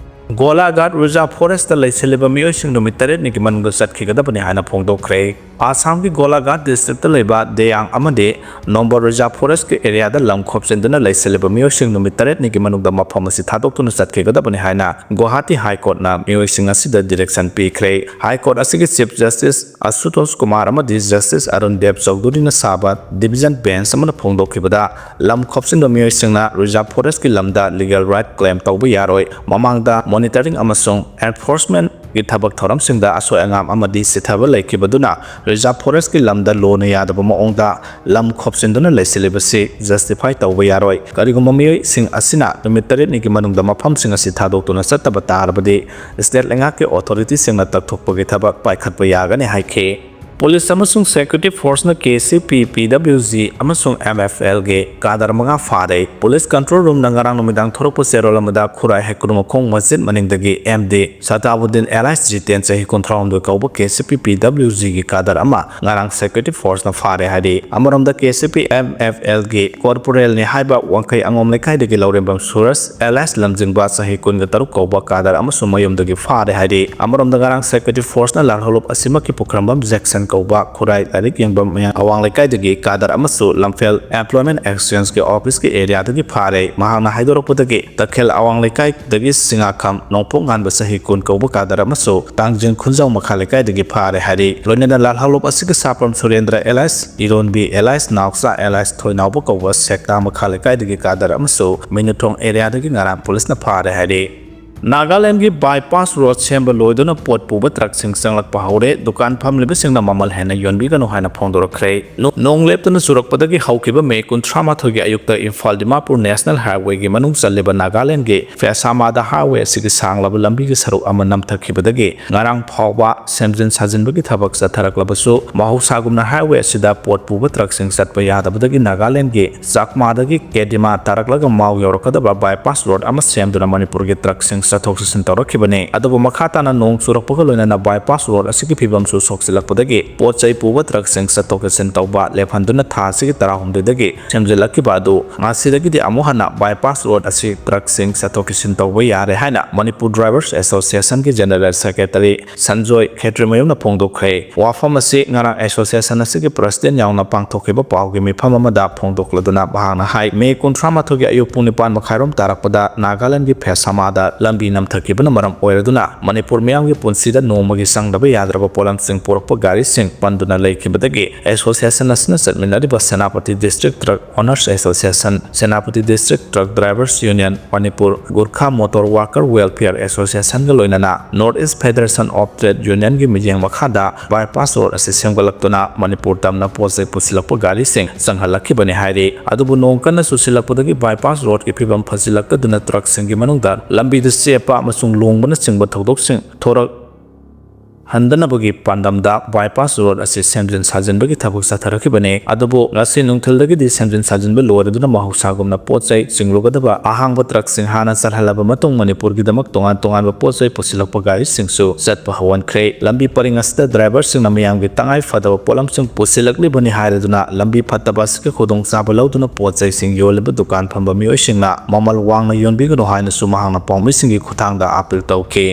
Golaghat Reserve Forest ꯇ ꯂꯩꯁꯤꯜꯂꯤꯕ ꯃꯤꯑꯣꯏꯁꯤꯡ ꯅꯨꯃꯤꯠ ꯇꯔꯦꯠꯅꯤꯒꯤ ꯃꯅꯨꯡꯗ ꯆꯠꯈꯤꯒꯗꯕꯅꯤ ꯍꯥꯏꯅ ꯐꯣꯡꯗꯣꯛꯈ꯭ꯔꯦ꯫ ꯑꯁꯥꯝꯒꯤ ꯒꯣꯂꯥꯘꯥꯠ ꯗꯤꯁꯇ꯭ꯔꯤꯛꯇ ꯂꯩꯕ ꯗꯦꯌꯥꯡ ꯑꯃꯗꯤ ꯅꯣꯝꯕꯣ ꯔꯤꯖꯥꯔꯚ ꯐꯣꯔꯦꯁ꯭ꯠꯀꯤ ꯑꯦꯔꯤꯌꯥꯗ ꯂꯝ ꯈꯣꯞꯆꯤꯟꯗꯨꯅ ꯂꯩꯁꯤꯜꯂꯤꯕ ꯃꯤꯑꯣꯏꯁꯤꯡ ꯅꯨꯃꯤꯠ ꯇꯔꯦꯠꯅꯤꯒꯤ ꯃꯅꯨꯡꯗ ꯃꯐꯝ ꯑꯁꯤ ꯊꯥꯗꯣꯛꯇꯨꯅ ꯆꯠꯈꯤꯒꯗꯕꯅꯤ ꯍꯥꯏꯅ ꯒꯨꯋꯥꯍꯥꯇꯤ ꯍꯥꯏ ꯀꯣꯔꯠꯅ ꯃꯤꯑꯣꯏꯁꯤꯡ ꯑꯁꯤꯗ ꯗꯤꯔꯦꯛꯁꯟ ꯄꯤꯈ꯭ꯔꯦ꯫ ꯍꯥꯏ ꯀꯣꯔꯠ ꯑꯁꯤꯒꯤ ꯆꯤꯐ ꯖꯁꯇꯤꯁ ꯑꯁꯨꯇꯣꯁ ꯀꯨꯃꯥꯔ ꯑꯃꯗꯤ ꯖꯁꯇꯤꯁ ꯑꯔꯨꯟ ꯗꯦꯕ ꯆꯧꯙꯨꯔꯤꯅ ꯁꯥꯕ ꯗꯤꯚꯤꯖꯟ ꯕꯦꯟꯆ ꯑꯃꯅ ꯐꯣꯡꯗꯣꯛꯈꯤꯕꯗ, ꯂꯝ ꯈꯣꯞꯆꯤꯟꯕ ꯃꯤꯑꯣꯏꯁꯤꯡꯅ ꯔꯤꯖꯥꯔꯚ ꯐꯣꯔꯦꯁ꯭ꯠꯀꯤ ꯂꯝꯗ ꯂꯤꯒꯦꯜ ꯔꯥꯏꯠ ꯀ꯭ꯂꯦꯝ ꯇꯧꯕ ꯌꯥꯔꯣꯏ꯫ ꯃꯃꯥꯡꯗ ꯃꯣꯅꯤꯇꯔꯤꯡ ꯑꯃꯁꯨꯡ ꯑꯦꯟꯐꯣꯔꯁꯃꯦꯟꯠ ꯒꯤ ꯊꯕꯛ ꯊꯧꯔꯝꯁꯤꯡꯗ ꯑꯁꯣꯏ ꯑꯉꯥꯝ ꯑꯃꯗꯤ ꯁꯤꯊꯕ ꯂꯩꯈꯤꯕꯗꯨꯅ ꯔꯤꯖꯥꯔꯚ ꯐꯣꯔꯦꯁ꯭ꯠꯀꯤ ꯂꯝꯗ ꯂꯣꯅ ꯌꯥꯗꯕ ꯃꯑꯣꯡꯗ ꯂꯝ ꯈꯣꯞꯆꯤꯟꯗꯨꯅ ꯂꯩꯁꯤꯜꯂꯤꯕꯁꯤ ꯖꯁꯇꯤꯐꯥꯏ ꯇꯧꯕ ꯌꯥꯔꯣꯏ꯫ ꯀꯔꯤꯒꯨꯝꯕ ꯃꯤꯑꯣꯏꯁꯤꯡ ꯑꯁꯤꯅ ꯅꯨꯃꯤꯠ ꯇꯔꯦꯠꯅꯤꯒꯤ ꯃꯅꯨꯡꯗ ꯃꯐꯝꯁꯤꯡ ꯑꯁꯤ ꯊꯥꯗꯣꯛꯇꯨꯅ ꯆꯠꯇꯕ ꯇꯥꯔꯕꯗꯤ, ꯁ꯭ꯇꯦꯠ ꯂꯩꯉꯥꯛꯀꯤ ꯑꯣꯊꯣꯔꯤꯇꯤꯁꯤꯡꯅ ꯇꯛꯊꯣꯛꯄꯒꯤ ꯊꯕꯛ ꯄꯥꯏꯈꯠꯄ ꯌꯥꯒꯅꯤ ꯍꯥꯏꯈꯤ꯫ ꯄꯨꯂꯤꯁ ꯑꯃꯁꯨꯡ ꯁꯦꯀ꯭ꯌꯨꯔꯤꯇꯤ ꯐꯣꯔꯁꯅ ꯀꯦ ꯁꯤ ꯄꯤ, ꯄꯤ ꯗꯕ꯭ꯂꯤꯎ ꯖꯤ ꯑꯃꯁꯨꯡ ꯑꯦꯝ ꯑꯦꯐ ꯑꯦꯜꯒꯤ ꯀꯥꯗꯔ ꯃꯉꯥ ꯐꯥꯔꯦ꯫ ꯄꯨꯂꯤꯁ ꯀꯟꯇ꯭ꯔꯣꯜ ꯔꯨꯝꯅ ꯉꯔꯥꯡ ꯅꯨꯃꯤꯗꯥꯡ ꯊꯣꯔꯛꯄ ꯆꯦꯔꯣꯜ ꯑꯃꯗ ꯈꯨꯔꯥꯏ ꯍꯩꯀ꯭ꯔꯨ ꯃꯈꯣꯡ ꯃꯁꯖꯤꯗ ꯃꯅꯤꯡꯗꯒꯤ M D Satabuddin alias Jiten, ꯆꯍꯤ ꯀꯨꯟꯊ꯭ꯔꯥꯍꯨꯝꯗꯣꯏ ꯀꯧꯕ, ꯀꯦ ꯁꯤ ꯄꯤ, ꯄꯤ ꯗꯕ꯭ꯂꯤꯎ ꯖꯤꯒꯤ ꯀꯥꯗꯔ ꯑꯃ ꯉꯔꯥꯡ ꯁꯦꯀ꯭ꯌꯨꯔꯤꯇꯤ ꯐꯣꯔꯁꯅ ꯐꯥꯔꯦ ꯍꯥꯏꯔꯤ꯫ ꯑꯃꯔꯣꯝꯗ, K C P M F ꯑꯦꯜꯒꯤ ꯀꯣꯔꯄꯣꯔꯦꯜꯅꯤ ꯍꯥꯏꯕ ꯋꯥꯡꯈꯩ ꯑꯉꯣꯝ ꯂꯩꯀꯥꯏꯗꯒꯤ ꯂꯧꯔꯦꯝꯕꯝ ꯁꯨꯔꯖ ꯑꯦꯂꯥꯏꯁ ꯂꯝꯖꯤꯡꯕ, ꯆꯍꯤ ꯀꯨꯟꯒ ꯇꯔꯨꯛ ꯀꯧꯕ, ꯀꯥꯗꯔ ꯑꯃꯁꯨ ꯃꯌꯨꯝꯗꯒꯤ ꯐꯥꯔꯦ ꯍꯥꯏꯔꯤ꯫ ꯑꯃꯔꯣꯝꯗ, ꯉꯔꯥꯡ ꯁꯦꯀ꯭ꯌꯨꯔꯤꯇꯤ ꯐꯣꯔꯁꯅ ꯂꯥꯜꯍꯧꯂꯨꯞ ꯑꯁꯤꯃꯛꯀꯤ ꯄꯨꯈ꯭ꯔꯝꯕꯝ ꯖꯦꯛꯁꯟ ꯀꯧꯕ ꯈꯨꯔꯥꯏ ꯂꯥꯏꯔꯤꯛ ꯌꯦꯡꯐꯝ ꯃꯌꯥꯡ ꯑꯋꯥꯡ ꯂꯩꯀꯥꯏꯗꯒꯤ ꯀꯥꯗꯔ ꯑꯃꯁꯨ ꯂꯝꯐꯦꯜ ꯑꯦꯝꯄ꯭ꯂꯣꯏꯃꯦꯟꯠ ꯑꯦꯛꯁꯆꯦꯟꯖꯀꯤ ꯑꯣꯐꯤꯁꯀꯤ ꯑꯦꯔꯤꯌꯥꯗꯒꯤ ꯐꯥꯔꯦ꯫ ꯃꯍꯥꯛꯅ ꯍꯥꯏꯗꯣꯔꯛꯄꯗꯒꯤ, ꯇꯈꯦꯜ ꯑꯋꯥꯡ ꯂꯩꯀꯥꯏꯗꯒꯤ ꯁꯤꯡꯉꯥꯈꯝ ꯅꯣꯡꯄꯣꯛ ꯉꯥꯟꯕ, ꯆꯍꯤ ꯀꯨꯟ ꯀꯧꯕ, ꯀꯥꯗꯔ ꯑꯃꯁꯨ ꯇꯥꯡꯖꯤꯡ ꯈꯨꯟꯖꯥꯎ ꯃꯈꯥ ꯂꯩꯀꯥꯏꯗꯒꯤ ꯐꯥꯔꯦ ꯍꯥꯏꯔꯤ꯫ ꯂꯣꯏꯅꯅ ꯂꯥꯜꯍꯧꯂꯨꯞ ꯑꯁꯤꯒꯤ ꯁꯥꯄ꯭ꯔꯝ ꯁꯨꯔꯦꯟꯗ꯭ꯔ ꯑꯦꯂꯥꯏꯁ, ꯏꯔꯣꯟꯕꯤ ꯑꯦꯂꯥꯏꯁ, ꯅꯥꯎꯆꯥ ꯑꯦꯂꯥꯏꯁ, ꯊꯣꯏꯅꯥꯎꯕ ꯀꯧꯕ ꯁꯦꯛꯇꯥ ꯃꯈꯥ ꯂꯩꯀꯥꯏꯗꯒꯤ ꯀꯥꯗꯔ ꯑꯃꯁꯨ ꯃꯤꯅꯨꯊꯣꯡ ꯑꯦꯔꯤꯌꯥꯗꯒꯤ ꯉꯔꯥꯡ ꯄꯨꯂꯤꯁꯅ ꯐꯥꯔꯦ ꯍꯥꯏꯔꯤ꯫ ꯅꯥꯒꯥꯂꯦꯟꯗꯒꯤ ꯕꯥꯏꯄꯥꯁ ꯔꯣꯗ ꯁꯦꯝꯕ ꯂꯣꯏꯗꯨꯅ ꯄꯣꯠ ꯄꯨꯕ ꯇ꯭ꯔꯛꯁꯤꯡ ꯆꯪꯂꯛꯄ ꯍꯧꯔꯦ꯫ ꯗꯨꯀꯥꯟ ꯐꯝꯂꯤꯕꯁꯤꯡꯅ ꯃꯃꯜ ꯍꯦꯟꯅ ꯌꯣꯟꯕꯤꯒꯅꯨ ꯍꯥꯏꯅ ꯐꯣꯡꯗꯣꯔꯛꯈ꯭ꯔꯦ꯫ ꯅꯣ-, ꯅꯣꯡ ꯂꯦꯞꯇꯅ ꯆꯨꯔꯛꯄꯗꯒꯤ ꯍꯧꯈꯤꯕ ꯃꯦ ꯀꯨꯟꯊ꯭ꯔꯥ ꯃꯥꯊꯣꯏꯒꯤ ꯑꯌꯨꯛꯇ ꯏꯝꯐꯥꯜ ꯗꯤꯃꯥꯄꯨꯔ ꯅꯦꯁꯅꯦꯜ ꯍꯥꯏꯋꯦꯒꯤ ꯃꯅꯨꯡ ꯆꯜꯂꯤꯕ ꯅꯥꯒꯥꯂꯦꯟꯗꯒꯤ ꯐꯦꯁꯥꯃꯥꯗ ꯍꯥꯏꯋꯦ ꯑꯁꯤꯒꯤ ꯁꯥꯡꯂꯕ ꯂꯝꯕꯤꯒꯤ ꯁꯔꯨꯛ ꯑꯃ ꯅꯝꯊꯈꯤꯕꯗꯒꯤ ꯉꯔꯥꯡ ꯐꯥꯎꯕ ꯁꯦꯝꯖꯤꯟ ꯁꯥꯖꯤꯟꯕꯒꯤ ꯊꯕꯛ ꯆꯠꯊꯔꯛꯂꯕꯁꯨ, ꯃꯍꯧꯁꯥꯒꯨꯝꯅ ꯍꯥꯏꯋꯦ ꯑꯁꯤꯗ ꯄꯣꯠ ꯄꯨꯕ ꯇ꯭ꯔꯛꯁꯤꯡ ꯆꯠꯄ ꯌꯥꯗꯕꯗꯒꯤ ꯅꯥꯒꯥꯂꯦꯟꯗꯒꯤ ꯆꯥꯛꯃꯥꯗꯒꯤ ꯀꯦꯗꯤꯃꯥ ꯇꯥꯔꯛꯂꯒ ꯃꯥꯎ ꯌꯧꯔꯛꯀꯗꯕ ꯕꯥꯏꯄꯥꯁ ꯔꯣꯗ ꯑꯃ ꯁꯦꯝꯗꯨꯅ ꯃꯅꯤꯄꯨꯔꯒꯤ ꯇ꯭ꯔꯛꯁꯤꯡ ꯆꯠꯊꯣꯛ ꯆꯠꯁꯤꯟ ꯇꯧꯔꯛꯈꯤꯕꯅꯤ꯫ ꯑꯗꯨꯕꯨ ꯃꯈꯥ ꯇꯥꯅ ꯅꯣꯡ ꯆꯨꯔꯛꯄꯒ ꯂꯣꯏꯅꯅ ꯕꯥꯏꯄꯥꯁ ꯔꯣꯗ ꯑꯁꯤꯒꯤ ꯐꯤꯕꯝꯁꯨ ꯁꯣꯛꯆꯤꯜꯂꯛꯄꯗꯒꯤ ꯄꯣꯠ ꯆꯩ ꯄꯨꯕ ꯇ꯭ꯔꯛꯁꯤꯡ ꯆꯠꯊꯣꯛ ꯆꯠꯁꯤꯟ ꯇꯧꯕ ꯂꯦꯞꯍꯟꯗꯨꯅ ꯊꯥ ꯑꯁꯤꯒꯤ ꯇꯔꯥꯍꯨꯝꯗꯣꯏꯗꯒꯤ ꯁꯦꯝꯖꯤꯜꯂꯛꯈꯤꯕ ꯑꯗꯨ ꯉꯁꯤꯗꯒꯤꯗꯤ ꯑꯃꯨꯛ ꯍꯟꯅ ꯕꯥꯏꯄꯥꯁ ꯔꯣꯗ ꯑꯁꯤ ꯇ꯭ꯔꯛꯁꯤꯡ ꯆꯠꯊꯣꯛ ꯆꯠꯁꯤꯟ ꯇꯧꯕ ꯌꯥꯔꯦ ꯍꯥꯏꯅ Manipur drivers ꯑꯦꯁꯣꯁꯤꯌꯦꯁꯟꯒꯤ general secretary Sanjoy ꯈꯦꯇ꯭ꯔꯤꯃꯌꯨꯝꯅ ꯐꯣꯡꯗꯣꯛꯈ꯭ꯔꯦ꯫ ꯋꯥꯐꯝ ꯑꯁꯤ ꯉꯔꯥꯡ ꯑꯦꯁꯣꯁꯤꯌꯦꯁꯟ ꯑꯁꯤꯒꯤ ꯄ꯭ꯔꯁꯤꯗꯦꯟ ꯌꯥꯎꯅ ꯄꯥꯡꯊꯣꯛꯈꯤꯕ ꯄꯥꯎꯒꯤ ꯃꯤꯐꯝ ꯑꯃꯗ ꯐꯣꯡꯗꯣꯛꯂꯗꯨꯅ ꯃꯍꯥꯛꯅ ꯍꯥꯏ, ꯃꯦ ꯀꯨꯟꯊ꯭ꯔꯥ ꯃꯥꯊꯣꯏꯒꯤ ꯑꯌꯨꯛ ꯄꯨꯡ ꯅꯤꯄꯥꯟ ꯃꯈꯥꯏꯔꯣꯝ ꯇꯥꯔꯛꯄꯗ ꯅꯥꯒꯥꯂꯦꯟꯗꯒꯤ ꯐꯦꯁꯥꯃꯥꯗ ꯂꯝꯕꯤ ꯅꯝꯊꯈꯤꯕꯅ ꯃꯔꯝ ꯑꯣꯏꯔꯗꯨꯅ ꯃꯅꯤꯄꯨꯔ ꯃꯤꯌꯥꯝꯒꯤ ꯄꯨꯟꯁꯤꯗ ꯅꯣꯡꯃꯒꯤ ꯆꯪꯗꯕ ꯌꯥꯗ꯭ꯔꯕ ꯄꯣꯠꯂꯝꯁꯤꯡ ꯄꯨꯔꯛꯄ ꯒꯥꯔꯤꯁꯤꯡ ꯄꯟꯗꯨꯅ ꯂꯩꯈꯤꯕꯗꯒꯤ ꯑꯦꯁꯣꯁꯤꯌꯦꯁꯟ ꯑꯁꯤꯅ ꯆꯠꯃꯤꯟꯅꯔꯤꯕ Senapati district truck owners association, Senapati district truck drivers union, Manipur Gurkha motor worker welfare ꯑꯦꯁꯣꯁꯤꯌꯦꯁꯟꯒ ꯂꯣꯏꯅꯅ north east federation of trade ꯌꯨꯅꯤꯌꯟꯒꯤ ꯃꯤꯠꯌꯦꯡ ꯃꯈꯥꯗ ꯕꯥꯏꯄꯥꯁ ꯔꯣꯗ ꯑꯁꯤ ꯁꯦꯝꯒꯠꯂꯛꯇꯨꯅ ꯃꯅꯤꯄꯨꯔ ꯇꯝꯅ ꯄꯣꯠ ꯆꯩ ꯄꯨꯁꯤꯜꯂꯛꯄ ꯒꯥꯔꯤꯁꯤꯡ ꯆꯪꯍꯜꯂꯛꯈꯤꯕꯅꯤ ꯍꯥꯏꯔꯤ꯫ ꯑꯗꯨꯕꯨ ꯅꯣꯡ ꯀꯟꯅ ꯆꯨꯁꯤꯜꯂꯛꯄꯗꯒꯤ ꯕꯥꯏꯄꯥꯁ ꯔꯣꯗꯀꯤ ꯐꯤꯕꯝ ꯐꯖꯤꯜꯂꯛꯇꯗꯨꯅ ꯇ꯭ꯔꯛꯁꯤꯡꯒꯤ ꯃꯅꯨꯡꯗ ꯂꯝꯕꯤꯗ ꯆꯦꯞꯄ ꯑꯃꯁꯨꯡ ꯂꯣꯡꯕꯅꯆꯤꯡꯕ ꯊꯧꯗꯣꯛꯁꯤꯡ ꯊꯣꯔꯛ ꯍꯟꯗꯅꯕꯒꯤ ꯄꯥꯟꯗꯝꯗ ꯕꯥꯏꯄꯥꯁ ꯔꯣꯗ ꯑꯁꯤ ꯁꯦꯝꯖꯤꯟ ꯁꯥꯖꯤꯟꯕꯒꯤ ꯊꯕꯛ ꯆꯠꯊꯔꯛꯈꯤꯕꯅꯤ꯫ ꯑꯗꯨꯕꯨ ꯉꯁꯤ ꯅꯨꯡꯊꯤꯜꯗꯒꯤꯗꯤ ꯁꯦꯝꯖꯤꯟ ꯁꯥꯖꯤꯟꯕ ꯂꯣꯏꯔꯗꯨꯅ ꯃꯍꯧꯁꯥꯒꯨꯝꯅ ꯄꯣꯠ ꯆꯩ ꯆꯤꯡꯂꯨꯒꯗꯕ ꯑꯍꯥꯡꯕ ꯇ꯭ꯔꯛꯁꯤꯡ ꯍꯥꯟꯅ ꯆꯠꯍꯜꯂꯕ ꯃꯇꯨꯡ ꯃꯅꯤꯄꯨꯔꯒꯤꯗꯃꯛ ꯇꯣꯉꯥꯟ ꯇꯣꯉꯥꯟꯕ ꯄꯣꯠ ꯆꯩ ꯄꯨꯁꯤꯜꯂꯛꯄ ꯒꯥꯔꯤꯁꯤꯡꯁꯨ ꯆꯠꯄ ꯍꯧꯍꯟꯈ꯭ꯔꯦ꯫ ꯂꯝꯕꯤ ꯄꯔꯤꯡ ꯑꯁꯤꯗ ꯗ꯭ꯔꯥꯏꯚꯔꯁꯤꯡꯅ ꯃꯌꯥꯝꯒꯤ ꯇꯉꯥꯏ ꯐꯗꯕ ꯄꯣꯠꯂꯝꯁꯤꯡ ꯄꯨꯁꯤꯜꯂꯛꯂꯤꯕꯅꯤ ꯍꯥꯏꯔꯗꯨꯅ ꯂꯝꯕꯤ ꯐꯠꯇꯕ ꯑꯁꯤꯒꯤ ꯈꯨꯗꯣꯡꯆꯥꯕ ꯂꯧꯗꯨꯅ ꯄꯣꯠ ꯆꯩꯁꯤꯡ ꯌꯣꯜꯂꯤꯕ ꯗꯨꯀꯥꯟ ꯐꯝꯕ ꯃꯤꯑꯣꯏꯁꯤꯡꯅ ꯃꯃꯜ ꯋꯥꯡꯅ ꯌꯣꯟꯕꯤꯒꯅꯨ ꯍꯥꯏꯅꯁꯨ ꯃꯍꯥꯛꯅ ꯄꯥꯎꯃꯤꯁꯤꯡꯒꯤ ꯈꯨꯠꯊꯥꯡꯗ ꯑꯥꯄꯤꯜ ꯇꯧꯈꯤ꯫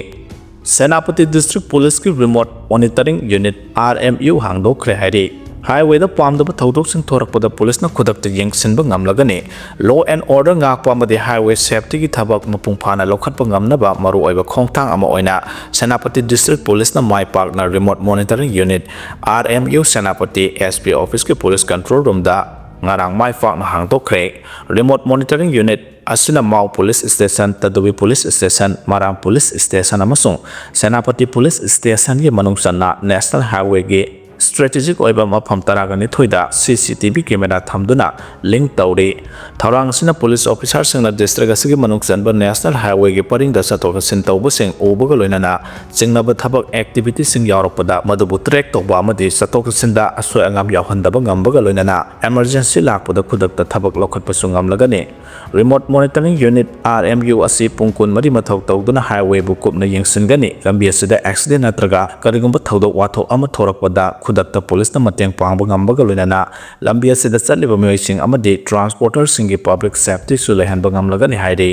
ꯁꯦꯅꯥꯄꯇꯤ ꯗꯤꯁꯇ꯭ꯔꯤꯛ ꯄꯨꯂꯤꯁꯀꯤ ꯔꯤꯃꯣꯠ ꯃꯣꯅꯤꯇꯔꯤꯡ ꯌꯨꯅꯤꯠ, RMU, ꯍꯥꯡꯗꯣꯛꯈ꯭ꯔꯦ ꯍꯥꯏꯔꯤ꯫ ꯍꯥꯏꯋꯦꯗ ꯄꯥꯝꯗꯕ ꯊꯧꯗꯣꯛꯁꯤꯡ ꯊꯣꯔꯛꯄꯗ ꯄꯨꯂꯤꯁꯅ ꯈꯨꯗꯛꯇ ꯌꯦꯡꯁꯤꯟꯕ ꯉꯝꯂꯒꯅꯤ꯫ Law and order ꯉꯥꯛꯄ ꯑꯃꯗꯤ ꯍꯥꯏꯋꯦ ꯁꯦꯐꯇꯤꯒꯤ ꯊꯕꯛ ꯃꯄꯨꯡ ꯐꯥꯅ ꯂꯧꯈꯠꯄ ꯉꯝꯅꯕ ꯃꯔꯨꯑꯣꯏꯕ ꯈꯣꯡꯊꯥꯡ ꯑꯃ ꯑꯣꯏꯅ ꯁꯦꯅꯥꯄꯇꯤ ꯗꯤꯁꯇ꯭ꯔꯤꯛ ꯄꯨꯂꯤꯁꯅ ꯃꯥꯏ ꯄꯥꯛꯅ remote monitoring unit, RMU, Senapati SP officeꯀꯤ ꯄꯨꯂꯤꯁ ꯀꯟꯇ꯭ꯔꯣꯜ ꯔꯨꯝꯗ ꯉꯔꯥꯡ ꯃꯥꯏ ꯄꯥꯛꯅ ꯍꯥꯡꯗꯣꯛꯈ꯭ꯔꯦ꯫ ꯔꯤꯃꯣꯠ ꯃꯣꯅꯤꯇꯔꯤꯡ ꯌꯨꯅꯤꯠ ꯑꯁꯤꯅ Mao police station, Tadubi police station, Maram police station ꯑꯃꯁꯨꯡ ꯁꯦꯅꯥꯄꯇꯤ ꯄꯨꯂꯤꯁ ꯁ꯭ꯇꯦꯁꯟꯒꯤ ꯃꯅꯨꯡ ꯆꯟꯅ ꯅꯦꯁꯅꯦꯜ ꯍꯥꯏꯋꯦꯒꯤ ꯁ꯭ꯇ꯭ꯔꯦꯇꯦꯖꯤꯛ ꯑꯣꯏꯕ ꯃꯐꯝ ꯇꯔꯥꯒ ꯅꯤꯊꯣꯏꯗ ꯁꯤ ꯁꯤ ꯇꯤ ꯚꯤ ꯀꯦꯃꯦꯔꯥ ꯊꯝꯗꯨꯅ ꯂꯤꯡ ꯇꯧꯔꯤ꯫ ꯊꯧꯔꯥꯡ ꯑꯁꯤꯅ ꯄꯨꯂꯤꯁ ꯑꯣꯐꯤꯁꯥꯔꯁꯤꯡꯅ ꯗꯤꯁꯇ꯭ꯔꯤꯛ ꯑꯁꯤꯒꯤ ꯃꯅꯨꯡ ꯆꯟꯕ ꯅꯦꯁꯅꯦꯜ ꯍꯥꯏꯋꯦꯒꯤ ꯄꯔꯤꯡꯗ ꯆꯠꯊꯣꯛ ꯆꯠꯁꯤꯟ ꯇꯧꯕꯁꯤꯡ ꯎꯕꯒ ꯂꯣꯏꯅꯅ ꯆꯤꯡꯅꯕ ꯊꯕꯛ ꯑꯦꯛꯇꯤꯚꯤꯇꯤꯁꯤꯡ ꯌꯥꯎꯔꯛꯄꯗ ꯃꯗꯨꯕꯨ ꯇ꯭ꯔꯦꯛ ꯇꯧꯕ ꯑꯃꯗꯤ ꯆꯠꯊꯣꯛ ꯆꯠꯁꯤꯟꯗ ꯑꯁꯣꯏ ꯑꯉꯥꯝ ꯌꯥꯎꯍꯟꯗꯕ ꯉꯝꯕꯒ ꯂꯣꯏꯅꯅ ꯏꯃꯔꯖꯦꯟꯁꯤ ꯂꯥꯛꯄꯗ ꯈꯨꯗꯛꯇ ꯊꯕꯛ ꯂꯧꯈꯠꯄꯁꯨ ꯉꯝꯂꯒꯅꯤ꯫ Remote Monitoring Unit, R M U, ꯑꯁꯤ ꯄꯨꯡ ꯀꯨꯟꯃꯔꯤ ꯃꯊꯧ ꯇꯧꯗꯨꯅ ꯍꯥꯏꯋꯦꯕꯨ ꯀꯨꯞꯅ ꯌꯦꯡꯁꯤꯟꯒꯅꯤ꯫ ꯂꯝꯕꯤ ꯑꯁꯤꯗ ꯑꯦꯛꯁꯤꯗꯦꯟ ꯅꯠꯇ꯭ꯔꯒ ꯀꯔꯤꯒꯨꯝꯕ ꯊꯧꯗꯣꯛ ꯋꯥꯊꯣꯛ ꯑꯃ ꯊꯣꯔꯛꯄꯗ ꯈꯨꯗꯛꯇ ꯄꯨꯂꯤꯁꯅ ꯃꯇꯦꯡ ꯄꯥꯡꯕ ꯉꯝꯕꯒ ꯂꯣꯏꯅꯅ ꯂꯝꯕꯤ ꯑꯁꯤꯗ ꯆꯠꯂꯤꯕ ꯃꯤꯑꯣꯏꯁꯤꯡ ꯑꯃꯗꯤ ꯇ꯭ꯔꯥꯟꯁꯄꯣꯔꯇꯔꯁꯤꯡꯒꯤ ꯄꯕ꯭ꯂꯤꯛ ꯁꯦꯐꯇꯤꯁꯨ ꯂꯩꯍꯟꯕ ꯉꯝꯂꯒꯅꯤ ꯍꯥꯏꯔꯤ꯫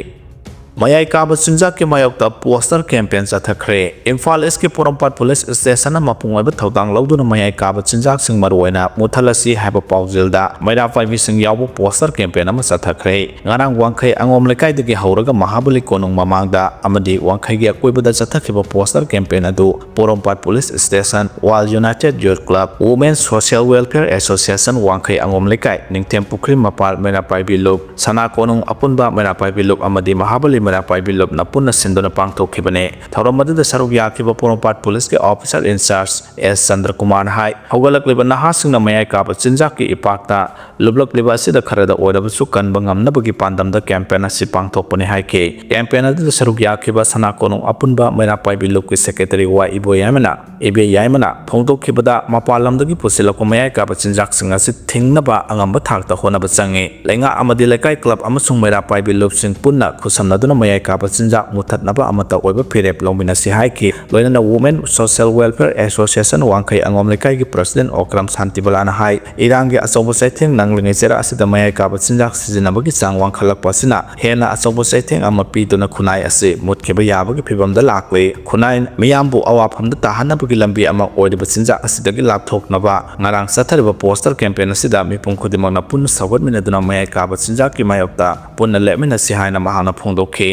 ꯃꯌꯥꯏ ꯀꯥꯕ ꯆꯤꯟꯖꯥꯛꯀꯤ ꯃꯥꯌꯣꯛꯇ ꯄꯣꯁꯇꯔ ꯀꯦꯝꯄꯦꯟ ꯆꯠꯊꯈ꯭ꯔꯦ꯫ ꯏꯝꯐꯥꯜ ꯏꯁꯀꯤ ꯄꯣꯔꯣꯝꯄꯥꯠ ꯄꯨꯂꯤꯁ ꯁ꯭ꯇꯦꯁꯟꯅ ꯃꯄꯨꯡ ꯑꯣꯏꯕ ꯊꯧꯗꯥꯡ ꯂꯧꯗꯨꯅ ꯃꯌꯥꯏ ꯀꯥꯕ ꯆꯤꯟꯖꯥꯛꯁꯤꯡ ꯃꯔꯨꯑꯣꯏꯅ ꯃꯨꯊꯠꯂꯁꯤ ꯍꯥꯏꯕ ꯄꯥꯎꯖꯦꯜꯗ ꯃꯩꯔꯥ ꯄꯥꯏꯕꯤꯁꯤꯡ ꯌꯥꯎꯕ ꯄꯣꯁꯇꯔ ꯀꯦꯝꯄꯦꯟ ꯑꯃ ꯆꯠꯊꯈ꯭ꯔꯦ꯫ ꯉꯔꯥꯡ ꯋꯥꯡꯈꯩ ꯑꯉꯣꯝ ꯂꯩꯀꯥꯏꯗꯒꯤ ꯍꯧꯔꯒ ꯃꯍꯥꯕꯂꯤ ꯀꯣꯅꯨꯡ ꯃꯃꯥꯡꯗ ꯑꯃꯗꯤ ꯋꯥꯡꯈꯩꯒꯤ ꯑꯀꯣꯏꯕꯗ ꯆꯠꯊꯈꯤꯕ ꯄꯣꯁꯇꯔ ꯀꯦꯝꯄꯦꯟ ꯑꯗꯨ Porompat police station, World United Youth Club, Women Social Welfare Association ꯋꯥꯡꯈꯩ ꯑꯉꯣꯝ ꯂꯩꯀꯥꯏ, ꯅꯤꯡꯊꯦꯝ ꯄꯨꯈ꯭ꯔꯤ ꯃꯄꯥꯜ ꯃꯩꯔꯥ ꯄꯥꯏꯕꯤ ꯂꯨꯞ, ꯁꯅꯥ ꯀꯣꯅꯨꯡ ꯑꯄꯨꯟꯕ ꯃꯩꯔꯥ ꯄꯥꯏꯕꯤ ꯂꯨꯞ ꯑꯃꯗꯤ ꯃꯍꯥꯕꯂꯤ ꯃꯩꯔꯥ ꯄꯥꯏꯕꯤ ꯂꯨꯞꯅ ꯄꯨꯟꯅ ꯁꯤꯟꯗꯨꯅ ꯄꯥꯡꯊꯣꯛꯈꯤꯕꯅꯤ꯫ ꯊꯧꯔꯝ ꯑꯗꯨꯗ ꯁꯔꯨꯛ ꯌꯥꯈꯤꯕ ꯄꯣꯔꯣꯝꯄꯥꯠ ꯄꯨꯂꯤꯁꯀꯤ ꯑꯣꯐꯤꯁꯥꯔ ꯏꯟꯆꯥꯔꯖ ꯑꯦꯁ ꯆꯟꯗ꯭ꯔꯀꯨꯃꯥꯔꯅ ꯍꯥꯏ, ꯍꯧꯒꯠꯂꯛꯂꯤꯕ ꯅꯍꯥꯁꯤꯡꯅ ꯃꯌꯥꯏ ꯀꯥꯕ ꯆꯤꯟꯖꯥꯛꯀꯤ ꯏꯄꯥꯛꯇ ꯂꯨꯞꯂꯛꯂꯤꯕ ꯑꯁꯤꯗ ꯈꯔꯗ ꯑꯣꯏꯔꯕꯁꯨ ꯀꯟꯕ ꯉꯝꯅꯕꯒꯤ ꯄꯥꯟꯗꯝꯗ ꯀꯦꯝꯄꯦꯟ ꯑꯁꯤ ꯄꯥꯡꯊꯣꯛꯄꯅꯤ ꯍꯥꯏꯈꯤ꯫ ꯀꯦꯝꯄꯦꯟ ꯑꯗꯨꯗ ꯁꯔꯨꯛ ꯌꯥꯈꯤꯕ ꯁꯅꯥ ꯀꯣꯅꯨꯡ ꯑꯄꯨꯟꯕ ꯃꯩꯔꯥ ꯄꯥꯏꯕꯤ ꯂꯨꯞꯀꯤ ꯁꯦꯀ꯭ꯔꯦꯇꯔꯤ ꯋꯥꯏ ꯏꯕꯣꯌꯥꯏꯃꯅ, ꯏꯕꯦ ꯌꯥꯏꯃꯅ ꯐꯣꯡꯗꯣꯛꯈꯤꯕꯗ, ꯃꯄꯥꯟ ꯂꯝꯗꯒꯤ ꯄꯨꯁꯤꯜꯂꯛꯄ ꯃꯌꯥꯏ ꯀꯥꯕ ꯆꯤꯟꯖꯥꯛꯁꯤꯡ ꯑꯁꯤ ꯊꯤꯡꯅꯕ ꯑꯉꯝꯕ ꯊꯥꯛꯇ ꯍꯣꯠꯅꯕ ꯆꯪꯏ꯫ ꯂꯩꯉꯥꯛ ꯑꯃꯗꯤ ꯂꯩꯀꯥꯏ ꯀ꯭ꯂꯕ ꯑꯃꯁꯨꯡ ꯃꯩꯔꯥ ꯄꯥꯏꯕꯤ ꯂꯨꯞꯁꯤꯡ ꯄꯨꯟꯅ ꯈꯨꯠꯁꯝꯅꯗꯨꯅ ꯃꯌꯥꯏ ꯀꯥꯕ ꯆꯤꯟꯖꯥꯛ ꯃꯨꯊꯠꯅꯕ ꯑꯃꯠꯇ ꯑꯣꯏꯕ ꯐꯤꯔꯦꯞ ꯂꯧꯃꯤꯟꯅꯁꯤ ꯍꯥꯏꯈꯤ꯫ ꯂꯣꯏꯅꯅ Women Social Welfare Association ꯋꯥꯡꯈꯩ ꯑꯉꯣꯝ ꯂꯩꯀꯥꯏꯒꯤ ꯄ꯭ꯔꯁꯤꯗꯦꯟ ꯑꯣꯀ꯭ꯔꯝ ꯁꯥꯟꯇꯤꯕꯂꯥꯅ ꯍꯥꯏ, ꯏꯔꯥꯡꯒꯤ ꯑꯆꯧꯕ ꯆꯩꯊꯦꯡ ꯅꯪꯂꯤꯉꯩ ꯆꯩꯔꯥꯛ ꯑꯁꯤꯗ ꯃꯌꯥꯏ ꯀꯥꯕ ꯆꯤꯟꯖꯥꯛ ꯁꯤꯖꯤꯟꯅꯕꯒꯤ ꯆꯥꯡ ꯋꯥꯡꯈꯠꯂꯛꯄ ꯑꯁꯤꯅ ꯍꯦꯟꯅ ꯑꯆꯧꯕ ꯆꯩꯊꯦꯡ ꯑꯃ ꯄꯤꯗꯨꯅ ꯈꯨꯟꯅꯥꯏ ꯑꯁꯤ ꯃꯨꯠꯈꯤꯕ ꯌꯥꯕꯒꯤ ꯐꯤꯚꯝꯗ ꯂꯥꯛꯂꯤ꯫ ꯈꯨꯟꯅꯥꯏ ꯃꯤꯌꯥꯝꯕꯨ ꯑꯋꯥꯐꯝꯗ ꯇꯥꯍꯟꯅꯕꯒꯤ ꯂꯝꯕꯤ ꯑꯃ ꯑꯣꯏꯔꯤꯕ ꯆꯤꯟꯖꯥꯛ ꯑꯁꯤꯗꯒꯤ ꯂꯥꯞꯊꯣꯛꯅꯕ ꯉꯔꯥꯡ ꯆꯠꯊꯔꯤꯕ ꯄꯣꯁꯇꯔ ꯀꯦꯝꯄꯦꯟ ꯑꯁꯤꯗ ꯃꯤꯄꯨꯝ ꯈꯨꯗꯤꯡꯃꯛꯅ ꯄꯨꯟꯅ ꯁꯧꯒꯠꯃꯤꯟꯅꯗꯨꯅ ꯃꯌꯥꯏ ꯀꯥꯕ ꯆꯤꯟꯖꯥꯛꯀꯤ ꯃꯥꯌꯣꯛꯇ ꯄꯨꯟꯅ ꯂꯦꯞꯃꯤꯟꯅꯁꯤ ꯍꯥꯏꯅ ꯃꯍꯥꯛꯅ ꯐꯣꯡꯗꯣꯛꯈꯤ꯫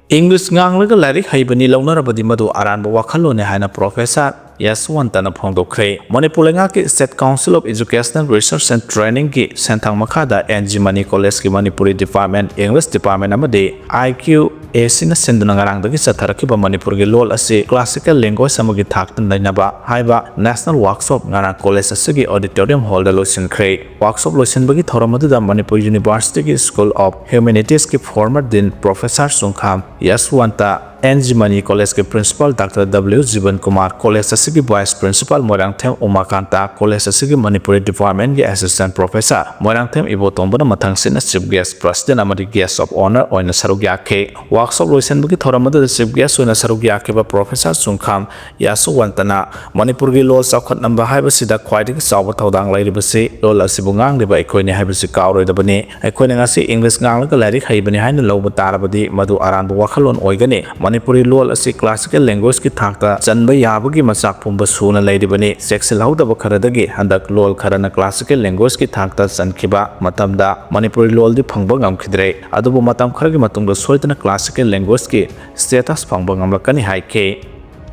ꯏꯪꯂꯤꯁ ꯉꯥꯡꯂꯒ ꯂꯥꯏꯔꯤꯛ ꯍꯩꯕꯅꯤ ꯂꯧꯅꯔꯕꯗꯤ ꯃꯗꯨ ꯑꯔꯥꯟꯕ ꯋꯥꯈꯜꯂꯣꯟꯅꯤ ꯍꯥꯏꯅ ꯄ꯭ꯔꯣꯐꯦꯁꯔ ꯌꯁꯋꯟꯇꯅ ꯐꯣꯡꯗꯣꯛꯈ꯭ꯔꯦ꯫ ꯃꯅꯤꯄꯨꯔ ꯂꯩꯉꯥꯛꯀꯤ State Council of Educational Research and Trainingꯒꯤ ꯁꯦꯟꯊꯪ ꯃꯈꯥꯗ ꯑꯦꯟ ꯖꯤ ꯃꯅꯤ ꯀꯣꯂꯦꯖꯀꯤ ꯃꯅꯤꯄꯨꯔꯤ ꯗꯤꯄꯥꯔꯠꯃꯦꯟ, ꯏꯪꯂꯤꯁ ꯗꯤꯄꯥꯔꯠꯃꯦꯟ ꯑꯃꯗꯤ ꯑꯥꯏ ꯀ꯭ꯌꯨ ꯑꯦ ꯁꯤꯅ ꯁꯤꯟꯗꯨꯅ ꯉꯔꯥꯡꯗꯒꯤ ꯆꯠꯊꯔꯛꯈꯤꯕ ꯃꯅꯤꯄꯨꯔꯒꯤ ꯂꯣꯜ ꯑꯁꯤ classical language ꯑꯃꯒꯤ ꯊꯥꯛꯇ ꯅꯩꯅꯕ ꯍꯥꯏꯕ national workshop ꯉꯔꯥꯡ college ꯑꯁꯤꯒꯤ auditorium hallꯗ ꯂꯣꯏꯁꯤꯟꯈ꯭ꯔꯦ꯫ Workshop ꯂꯣꯏꯁꯤꯟꯕꯒꯤ ꯊꯧꯔꯝ ꯑꯗꯨꯗ ꯃꯅꯤꯄꯨꯔ Universityꯒꯤ School of Humanitiesꯀꯤ former dean Professor Chungkham Yashwant, N G Mani Collegeꯀꯤ principal Doctor W Jiban Kumar, college ꯑꯁꯤꯒꯤ vice principal Moirangthem Umakant, college ꯑꯁꯤꯒꯤ Manipuri departmentꯀꯤ assistant professor Moirangthem ꯏꯕꯣꯇꯣꯝꯕꯅ ꯃꯊꯪꯁꯤꯠꯅ chief guest, president ꯑꯃꯗꯤ guest of honour ꯑꯣꯏꯅ ꯁꯔꯨꯛ ꯌꯥꯈꯤ꯫ Workshop ꯂꯣꯏꯁꯤꯟꯕꯒꯤ ꯊꯧꯔꯝ ꯑꯗꯨꯗ chief guest ꯑꯣꯏꯅ ꯁꯔꯨꯛ ꯌꯥꯈꯤꯕ Professor ꯆꯨꯡꯈꯥꯝ ꯌꯥꯁꯨꯋꯟꯇꯅ ꯃꯅꯤꯄꯨꯔꯒꯤ ꯂꯣꯜ ꯆꯥꯎꯈꯠꯍꯟꯕ ꯍꯥꯏꯕꯁꯤꯗ ꯈ꯭ꯋꯥꯏꯗꯒꯤ ꯆꯥꯎꯕ ꯊꯧꯗꯥꯡ ꯂꯩꯔꯤꯕꯁꯤ ꯂꯣꯜ ꯑꯁꯤꯕꯨ ꯉꯥꯡꯂꯤꯕ ꯑꯩꯈꯣꯏꯅꯤ ꯍꯥꯏꯕꯁꯤ ꯀꯥꯎꯔꯣꯏꯗꯕꯅꯤ꯫ ꯑꯩꯈꯣꯏꯅ ꯉꯁꯤ English ꯉꯥꯡꯂꯒ ꯂꯥꯏꯔꯤꯛ ꯍꯩꯕꯅꯤ ꯍꯥꯏꯅ ꯂꯧꯕ ꯇꯥꯔꯕꯗꯤ ꯃꯗꯨ ꯑꯔꯥꯟꯕ ꯋꯥꯈꯜꯂꯣꯟ ꯑꯣꯏꯒꯅꯤ꯫ ꯃꯅꯤꯄꯨꯔꯤ ꯂꯣꯜ ꯑꯁꯤ classical language« ꯀꯤ ꯊꯥꯛꯇ ꯆꯟꯕ ꯌꯥꯕꯒꯤ ꯃꯆꯥꯛ ꯄꯨꯝꯕ ꯁꯨꯅ ꯂꯩꯔꯤꯕꯅꯤ꯫ ꯆꯦꯛꯁꯤꯜꯍꯧꯗꯕ ꯈꯔꯗꯒꯤ ꯍꯟꯗꯛ ꯂꯣꯜ ꯈꯔꯅ classical languageꯀꯤ ꯊꯥꯛꯇ ꯆꯟꯈꯤꯕ ꯃꯇꯝꯗ ꯃꯅꯤꯄꯨꯔꯤ ꯂꯣꯜꯗꯤ ꯐꯪꯕ ꯉꯝꯈꯤꯗ꯭ꯔꯦ꯫ ꯑꯗꯨꯕꯨ ꯃꯇꯝ ꯈꯔꯒꯤ ꯃꯇꯨꯡꯗ ꯁꯣꯏꯗꯅ classical languageꯀꯤ status ꯐꯪꯕ ꯉꯝꯂꯛꯀꯅꯤ ꯍꯥꯏꯈꯤ꯫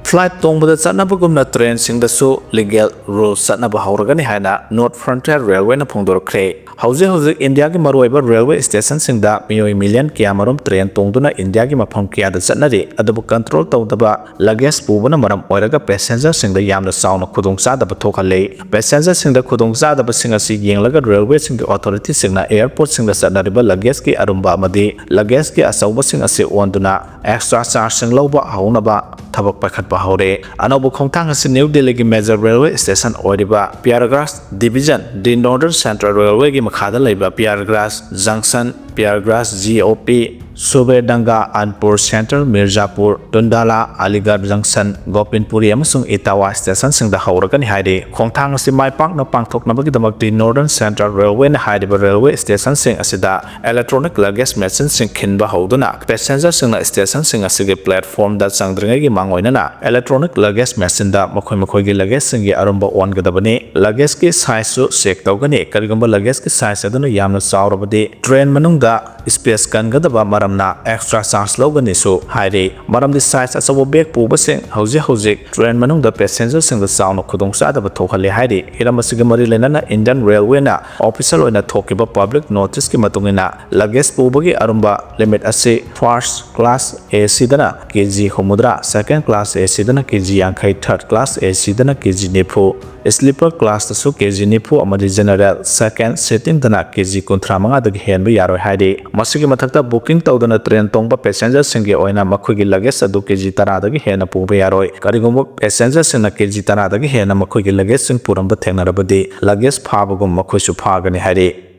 Flight ꯇꯣꯡꯕꯗ ꯆꯠꯅꯕꯒꯨꯝꯅ trainꯁꯤꯡꯗꯁꯨ legal rule ꯆꯠꯅꯕ ꯍꯧꯔꯒꯅꯤ ꯍꯥꯏꯅ North Frontier Railwayꯅ ꯐꯣꯡꯗꯣꯔꯛꯈ꯭ꯔꯦ꯫ ꯍꯧꯖꯤꯛ ꯍꯧꯖꯤꯛ ꯏꯟꯗꯤꯌꯥꯒꯤ ꯃꯔꯨꯑꯣꯏꯕ railway stationꯁꯤꯡꯗ ꯃꯤꯑꯣꯏ million ꯀꯌꯥꯃꯔꯨꯝ train ꯇꯣꯡꯗꯨꯅ ꯏꯟꯗꯤꯌꯥꯒꯤ ꯃꯐꯝ ꯀꯌꯥꯗ ꯆꯠꯅꯔꯤ꯫ ꯑꯗꯨꯕꯨ control ꯇꯧꯗꯕ luggage ꯄꯨꯕꯅ ꯃꯔꯝ ꯑꯣꯏꯔꯒ passengerꯁꯤꯡꯗ ꯌꯥꯝꯅ ꯆꯥꯎꯅ ꯈꯨꯗꯣꯡꯆꯥꯗꯕ ꯊꯣꯛꯍꯜꯂꯤ꯫ Passengerꯁꯤꯡꯗ ꯈꯨꯗꯣꯡꯆꯥꯗꯕꯁꯤꯡ ꯑꯁꯤ ꯌꯦꯡꯂꯒ railwayꯁꯤꯡꯒꯤ authorityꯁꯤꯡꯅ airportꯁꯤꯡꯗ ꯆꯠꯅꯔꯤꯕ luggageꯀꯤ ꯑꯔꯨꯝꯕ ꯑꯃꯗꯤ luggage ꯑꯆꯧꯕꯁꯤꯡ ꯑꯁꯤ ꯑꯣꯟꯗꯨꯅ extra chargeꯁꯤꯡ ꯂꯧꯕ ꯍꯧꯅꯕ ꯊꯕꯛ ꯄꯥꯏꯈꯠꯄ ꯍꯧꯔꯦ꯫ ꯑꯅꯧꯕ ꯈꯣꯡꯊꯥꯡ ꯑꯁꯤ ꯅ꯭ꯌꯨ ꯗꯦꯜꯂꯤꯒꯤ major railway station ꯑꯣꯏꯔꯤꯕ Prayagraj Division, The Northern Central Railwayꯒꯤ ꯃꯈꯥꯗ ꯂꯩꯕ Prayagraj Junction, Prayagraj G O P, Suberdanga, Anpur Central, Mirzapur, Tundala, Aligarh Junction, Gopinpuri ꯑꯃꯁꯨꯡ Etawah stationꯁꯤꯡꯗ ꯍꯧꯔꯒꯅꯤ ꯍꯥꯏꯔꯤ꯫ ꯈꯣꯡꯊꯥꯡ ꯑꯁꯤ ꯃꯥꯏ ꯄꯥꯛꯅ ꯄꯥꯡꯊꯣꯛꯅꯕꯒꯤꯗꯃꯛ The Northern Central Railwayꯅ ꯍꯥꯏꯔꯤꯕ railway stationꯁꯤꯡ ꯑꯁꯤꯗ electronic luggage machineꯁꯤꯡ ꯈꯤꯟꯕ ꯍꯧꯗꯨꯅ passengerꯁꯤꯡꯅ stationꯁꯤꯡ ꯑꯁꯤꯒꯤ platformꯗ ꯆꯪꯗ꯭ꯔꯤꯉꯩꯒꯤ ꯃꯥꯡꯑꯣꯏꯅꯅ electronic luggage machineꯗ ꯃꯈꯣꯏ ꯃꯈꯣꯏꯒꯤ luggageꯁꯤꯡꯒꯤ ꯑꯔꯨꯝꯕ ꯑꯣꯟꯒꯗꯕꯅꯤ꯫ Luggageꯀꯤ sizeꯁꯨ check ꯇꯧꯒꯅꯤ꯫ ꯀꯔꯤꯒꯨꯝꯕ luggageꯀꯤ size ꯑꯗꯨꯅ ꯌꯥꯝꯅ ꯆꯥꯎꯔꯕꯗꯤ train ꯃꯅꯨꯡꯗ ꯁ꯭ꯄꯦꯁ ꯀꯟꯒꯗꯕ ꯃꯔꯝꯅ ꯑꯦꯛꯁꯇ꯭ꯔꯥ ꯆꯥꯔꯖ ꯂꯧꯒꯅꯤꯁꯨ ꯍꯥꯏꯔꯤ꯫ ꯃꯔꯝꯗꯤ ꯁꯥꯏꯖ ꯑꯆꯧꯕ ꯕꯦꯒ ꯄꯨꯕꯁꯤꯡ ꯍꯧꯖꯤꯛ ꯍꯧꯖꯤꯛ ꯇ꯭ꯔꯦꯟ ꯃꯅꯨꯡꯗ ꯄꯦꯁꯦꯟꯖꯔꯁꯤꯡꯗ ꯆꯥꯎꯅ ꯈꯨꯗꯣꯡꯆꯥꯗꯕ ꯊꯣꯛꯍꯜꯂꯤ ꯍꯥꯏꯔꯤ꯫ ꯍꯤꯔꯝ ꯑꯁꯤꯒ ꯃꯔꯤ ꯂꯩꯅꯅ ꯏꯟꯗꯤꯌꯟ ꯔꯦꯜꯋꯦꯅ ꯑꯣꯐꯤꯁꯤꯌꯦꯜ ꯑꯣꯏꯅ ꯊꯣꯛꯈꯤꯕ ꯄꯕ꯭ꯂꯤꯛ ꯅꯣꯇꯤꯁꯀꯤ ꯃꯇꯨꯡ ꯏꯟꯅ, ꯂꯒꯦꯖ ꯄꯨꯕꯒꯤ ꯑꯔꯨꯝꯕ ꯂꯤꯃꯤꯠ ꯑꯁꯤ ꯐꯥꯔꯁ ꯀ꯭ꯂꯥꯁ ꯑꯦ ꯁꯤꯗꯅ ꯀꯦ ꯖꯤ ꯍꯨꯝꯐꯨꯇꯔꯥ, ꯁꯦꯀꯦꯟ ꯀ꯭ꯂꯥꯁ ꯑꯦ ꯁꯤꯗꯅ ꯀꯦ ꯖꯤ ꯌꯥꯡꯈꯩ, ꯊꯥꯔꯠ ꯀ꯭ꯂꯥꯁ ꯑꯦ ꯁꯤꯗꯅ ꯀꯦ ꯖꯤ ꯅꯤꯐꯨ, ꯁ꯭ꯂꯤꯄꯔ ꯀ꯭ꯂꯥꯁꯇꯁꯨ ꯀꯦ ꯖꯤ ꯅꯤꯐꯨ ꯑꯃꯗꯤ ꯖꯦꯅꯔꯦꯜ ꯁꯦꯀꯦꯟ ꯁꯤꯇꯤꯡꯗꯅ ꯀꯦ ꯖꯤ ꯀꯨꯟꯊ꯭ꯔꯥ ꯃꯉꯥꯗꯒꯤ ꯍꯦꯟꯕ ꯌꯥꯔꯣꯏ ꯍꯥꯏꯔꯤ꯫ ꯃꯁꯤꯒꯤ ꯃꯊꯛꯇ, ꯕꯨꯀꯤꯡ ꯇꯧꯗꯅ ꯇ꯭ꯔꯦꯟ ꯇꯣꯡꯕ ꯄꯦꯁꯦꯟꯖꯔꯁꯤꯡꯒꯤ ꯑꯣꯏꯅ ꯃꯈꯣꯏꯒꯤ ꯂꯒꯦꯖ ꯑꯗꯨ ꯀꯦ ꯖꯤ ꯇꯔꯥꯗꯒꯤ ꯍꯦꯟꯅ ꯄꯨꯕ ꯌꯥꯔꯣꯏ꯫ ꯀꯔꯤꯒꯨꯝꯕ ꯄꯦꯁꯦꯟꯖꯔꯁꯤꯡꯅ ꯀꯦ ꯖꯤ ꯇꯔꯥꯗꯒꯤ ꯍꯦꯟꯅ ꯃꯈꯣꯏꯒꯤ ꯂꯒꯦꯖꯁꯤꯡ ꯄꯨꯔꯝꯕ ꯊꯦꯡꯅꯔꯕꯗꯤ, ꯂꯒꯦꯖ ꯐꯥꯕꯒꯨꯝ ꯃꯈꯣꯏꯁꯨ ꯐꯥꯒꯅꯤ ꯍꯥꯏꯔꯤ꯫